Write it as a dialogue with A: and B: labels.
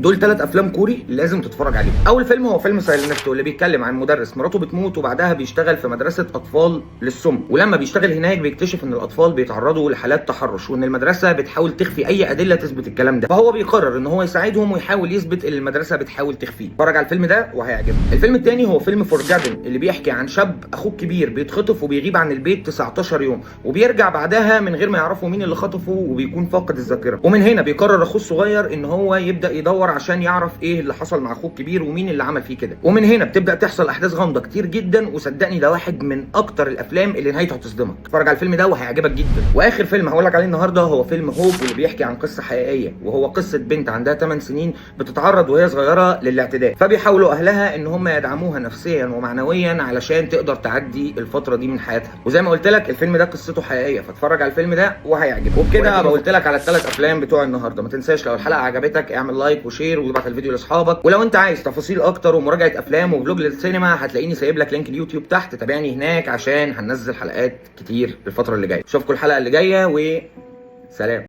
A: دول 3 افلام كوري لازم تتفرج عليهم. اول فيلم هو فيلم سايلنت، واللي بيتكلم عن مدرس مراته بتموت وبعدها بيشتغل في مدرسه اطفال للسم، ولما بيشتغل هناك بيكتشف ان الاطفال بيتعرضوا لحالات تحرش، وان المدرسة بتحاول تخفي اي ادلة تثبت الكلام ده، فهو بيقرر ان هو يساعدهم ويحاول يثبت اللي المدرسة بتحاول تخفيه. اتفرج على الفيلم ده وهيعجبك. الفيلم الثاني هو فيلم فورجادن، اللي بيحكي عن شاب اخوه الكبير بيتخطف وبيغيب عن البيت 19 يوم، وبيرجع بعدها من غير ما يعرفوا مين اللي خطفه، وبيكون فاقد الذاكرة. ومن هنا بيقرر اخوه الصغير ان هو يبدا يدور عشان يعرف ايه اللي حصل مع اخوه الكبير ومين اللي عمل فيه كده. ومن هنا بتبدا تحصل احداث غامضة كتير جدا، وصدقني ده واحد من اكتر الافلام اللي نهايته هتصدمك. اتفرج على الفيلم ده وهيعجبك جدا. واخر فيلم هقول لك عليه النهارده هو فيلم هوب، واللي بيحكي عن قصة حقيقية، وهو قصة بنت عندها 8 سنين بتتعرض وهي صغيرة للاعتداء، فبيحاولوا اهلها ان هم يدعموها نفسيا ومعنويا علشان تقدر تعدي الفترة دي من حياتها. وزي ما قلت لك الفيلم ده قصته حقيقية، فاتفرج على الفيلم ده وهيعجبك. وبكده ابقى قلت لك على ال3 افلام بتوع النهارده. ما تنساش لو الحلقة عجبتك اعمل like و share وابعت الفيديو لاصحابك، ولو انت عايز تفاصيل اكتر ومراجعة افلام و vlog للسينما هتلاقيني سايب لك link اليوتيوب تحت، تابعني هناك عشان هننزل حلقات كتير الفترة اللي جاية. اشوفكم الحلقة اللي جاية وسلام.